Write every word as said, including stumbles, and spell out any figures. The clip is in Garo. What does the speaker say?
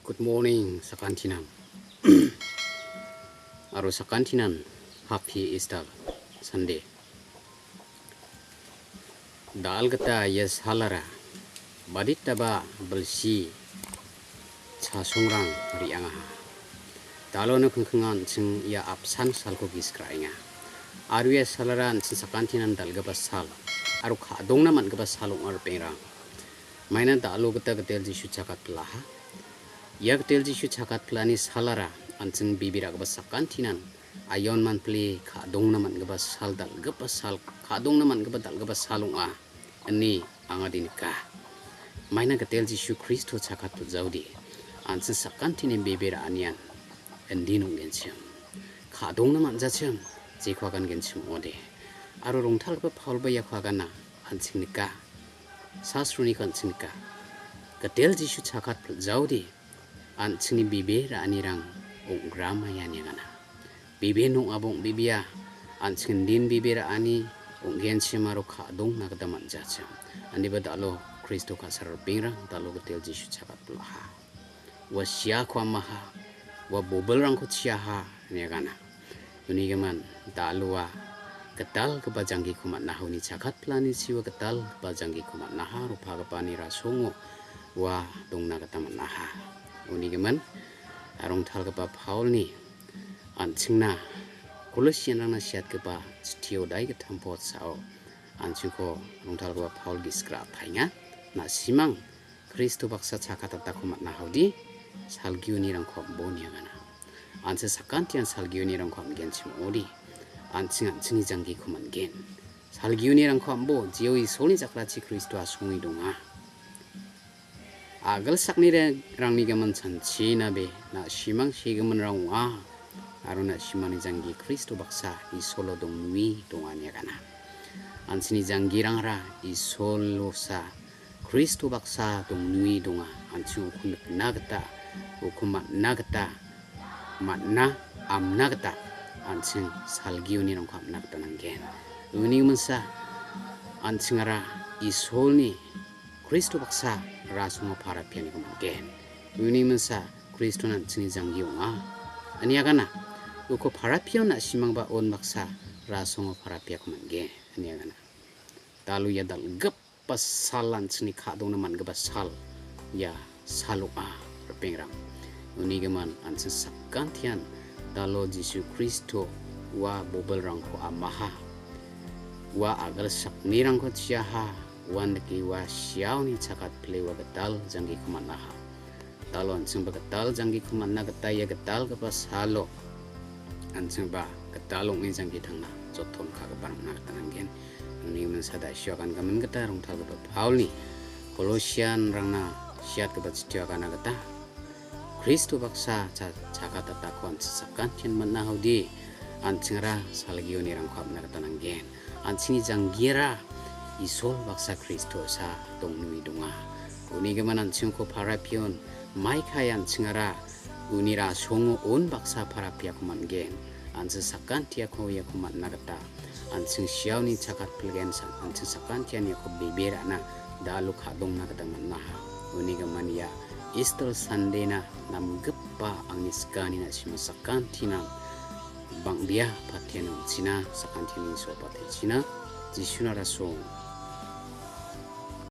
Good morning, sakantinan. Aro sakantinan, Happy Easter Sunday. Dal·gita ia salara baditaba bilsi chasongrang re·angaha. Dalo nikengkenga an·ching ia apsan salko gisik ra·enga. Aro ia salara an·ching sakantinan dal·gipa sal aro ka·dongna man·gipa sal ong·a ripengrang. Maina dalo gita gitel Jisu chakat pilaha. Ia gitel Jisu chakat pilani salara an·ching bebe ra·gipa sakantinan aion manpile ka·dongna man·gipa sal dal·gipa sal, ka·dongna man·gipa dal·gipa sal ong·a ine anga de nika. Maina gitel Jisu Kristo chakat piljaode an·ching sakantini bebe ra·anian indin ong·genchim. Ka·dongna man·jachim, jeko agangenchim ong·ode. Aro rongtalgipa Paulba iako agana an·ching nika. Sasroniko an·ching nika. Gitel Jisu chakat piljaode an·chingni bebe ra·anirang ong·gramai ine agana. Bebe nong·aba ong·bebea, an·ching indin bebe ra·ani ong·genchim aro ka·dongna gita man·jachim. Indiba dalo Kristo ka·sara ripengrang dalo gitel Jisu chakat pilaha. Ua siako amaha, ua bobilrangko chiaha ine agana. Unigimin dal·ua gitalgipa janggiko man·aha, uni chakat pilani siwa gitalgipa janggiko man·aha, ropagipani rasongo ua dongna gita man·aha. Unigimin rongtalgipa Paulni an·chingna Kolosianrangna siatgipa chitio dai gittam potsao an·chingko rongtalgipa Paul gisik ra·ataenga. Na·simang Kristo baksa chakatatako man·ahaode, salgionirangko am·bo ine agana. An·ching sakantian salgionirangko am·genchim ong·ode, an·ching an·chingni janggiko man·gen. Salgionirangko am·bo, jeo Isolni jakrachi Kristo asonge donga. A·gilsakni re-, rangni gimin chanchina be, na·simang segiminrang ong·a, aro na·simangni janggi Kristo baksa Isolo dongnue donga ine agana. An·chingni janggirangara Isolosa Kristo baksa dongnue donga, an·ching uko nikna gita, uko man·na gita, man·na, amna gita an·ching salgionirangko am·na gita nanggen. Uni giminsa an·chingara Isolni Kristo baksa rasongo parapianiko man·gen. Uni giminsa Kristoan an·chingni janggi ong·a. Ine agana, uko parapion na·simangba un baksa rasongo parapiako man·gen. Ine agana. Dalo ia dal·gipa sal an·chingni ka·dongna man·gipa sal, ia sal ong·a, ripengrang. Uni gimin an·ching sakantian dalo Jisu Kristo ua bobilrangko amaha, ua a·gilsaknirangko chiaha, uandake ua siaoni chakat pile ua gital janggiko man·aha. Dalo an·chingba gital janggiko man·na gita ia gitalgipa salo an·chingba gital ong·e janggi tangna joton ka·gipa rangna gita nanggen. Uni gimin sada·sio agangimin gita rongtalgipa Paulni Kolosianrangna siatgipa chitio agana gita Kristo baksa cha-, chakatatako an·ching sakantian man·ahaode, an·chingara salgionirangko apna gita nanggen. An·chingni janggirara Isol baksa Kristosa dongnui donga. Uni gimin an·chingko parapion, maikai an·chingara uni rasongo un baksa parapiako man·gen. An·ching sakantiako iako man·na gita, an·ching siaoni chakat pilgen sa-, an·ching sakantian iako bebe ra·na dalo ka·dongna gita man·aha. Uni gimin ia Easter Sunday-na namgipa angni sikani na·sima sakantina bang·bea patian ong·china, sakantini so patichina, Jisuna rasong